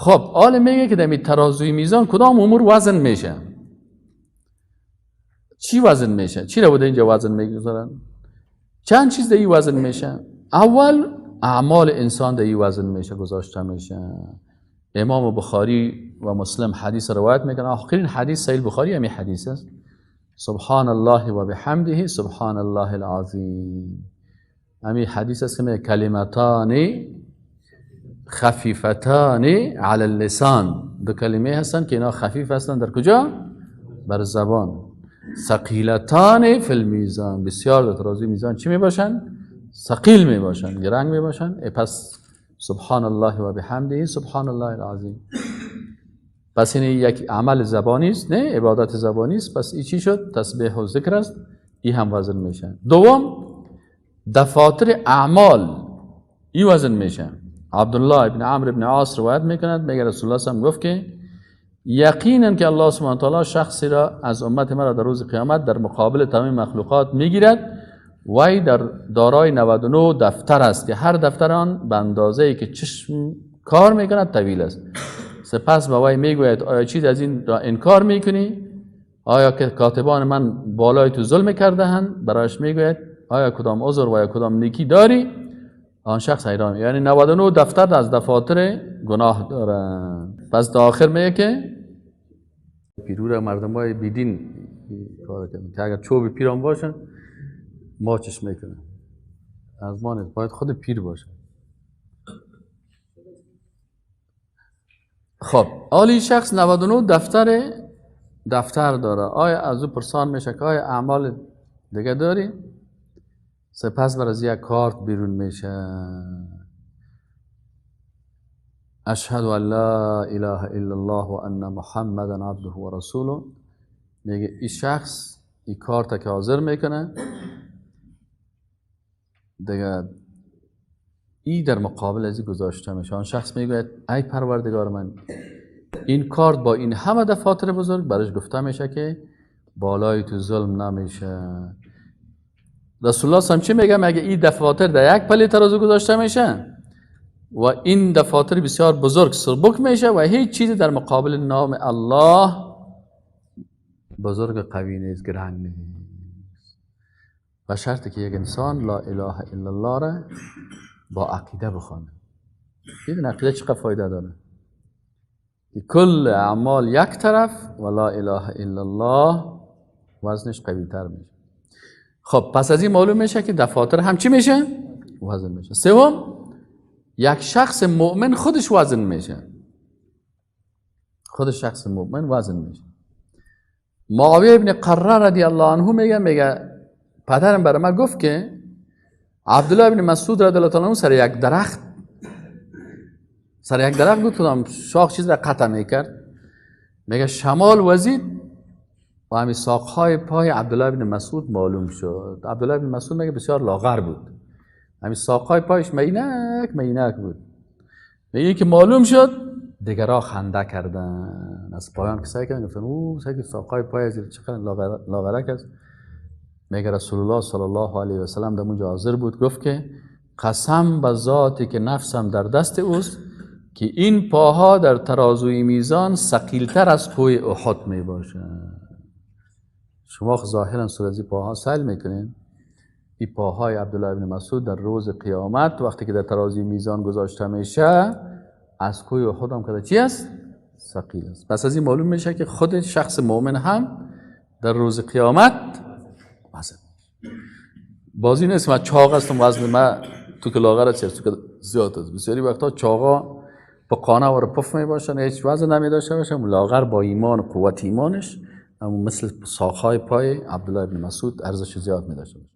خب عالم میگه که در ترازوی میزان کدام امور وزن میشه؟ چی وزن میشه؟ چی را بوده اینجا وزن میگذارن؟ چند چیز در این وزن میشه. اول اعمال انسان در این وزن میشه، گذاشته میشه. امام بخاری و مسلم حدیث روایت میکنه. آخرین حدیث صحیح بخاری همین حدیث است: سبحان الله و بحمده سبحان الله العظیم. همین حدیث است که کلمتان خفیفتان علی اللسان، دو کلمه هستند که اینا خفیف هستند در کجا؟ بر زبان. ثقیلتان فی المیزان، بسیار در ترازوی میزان چی می باشن؟ ثقیل می باشن، گرنگ می باشن. پس سبحان الله و بحمده سبحان الله العظیم. پس این یک عمل زبانی است، نه عبادت زبانی است. پس این چی شد؟ تسبیح و ذکر است، این هم وزن میشه. دوم دفاتر اعمال، این وزن میشه. عبدالله ابن عمرو ابن عاص روایت میکند، میگه رسول الله صلی گفت که یقینا که الله سبحانه و تعالی شخصی را از امت مرا در روز قیامت در مقابل تمام مخلوقات میگیرد، وی در دارای 99 دفتر است که هر دفتر آن به اندازه‌ای که چشم کار میکند طویل است. سپس به وی میگوید آیا چیز از این را انکار میکنی؟ آیا که کاتبان من بالای تو ظلم کرده اند؟ برایش میگوید آیا کدام عذر و یا کدام نیکی داری؟ آن شخص حیران، یعنی 99 دفتر از دفاتر گناه دارن. پس تا آخر میگه که پیرور مردم های بیدین کار کردن که اگر چوب پیران باشن ما چشم میکنه، از ما نیست، باید خود پیر باشه. خب آلی شخص 99 دفتر داره. آیا از او پرسان میشه که آیا اعمال دیگه داری؟ سپس بر از یک کارت بیرون میشه: اشهد ان لا اله الا الله و ان محمدا عبده و رسوله. میگه این شخص این کارت که حاضر میکنه دیگه ای در مقابل از گذاشته میشه. آن شخص میگوید ای پروردگار من، این کارت با این همه دفاتر بزرگ برش گفته میشه که بالای تو ظلم نمیشه. رسول الله صلی چی میگه؟ مگه این دفاتر در یک پلی ترازو گذاشته میشه و این دفاتر بسیار بزرگ سبک میشه و هیچ چیزی در مقابل نام الله بزرگ قوی نیست، گران نیست. و شرطی که یک انسان لا اله الا الله را با عقیده بخوانه. دیدین عقیده چقدر فایده داره؟ کل اعمال یک طرف و لا اله الا الله وزنش قوی تر میشه. خب پس از این معلوم میشه که دفاتر هم چی میشه؟ وزن میشه. سوم، یک شخص مؤمن خودش وزن میشه. خود شخص مؤمن وزن میشه. معاویه ابن قره رضی الله عنه میگه پدرم برای من گفت که عبدالله ابن مسعود رضی الله عنه سر یک درخت بود، کدام شاخ چیز را قطع میکرد. میگه شمال وزید و همین ساقهای پای عبدالله ابن مسعود معلوم شد. عبدالله ابن مسعود میگه بسیار لاغر بود، همین ساقهای پایش مینک مینک بود. میگه که معلوم شد دیگرها خنده کردن از پایان که سعی کردن، گفتن او سعی که ساقهای پای از چقدر لاغرک است. میگه رسول الله صلی الله علیه و سلم در اونجا حاضر بود، گفت که قسم به ذاتی که نفسم در دست اوست که این پاها در ترازوی میزان ثقیلتر از کوه احد می باشد. شما ظاهرا سر پاها سیل میکنین، این پاهای عبدالله ابن مسعود در روز قیامت وقتی که در ترازوی میزان گذاشته میشه از کوه احد هم که چی است؟ ثقیل است. پس از این معلوم میشه که خود شخص مؤمن هم در روز قیامت وزن. بازی نیست من چاق هستم وزن من تو که لاغر است تو که زیاد است. بسیاری وقتا چاقا با قانه و پف می باشن، هیچ وزن نمی داشته باشن. لاغر با ایمان و قوت ایمانش اما مثل ساقهای پای عبدالله ابن مسعود ارزش زیاد می داشته باشه.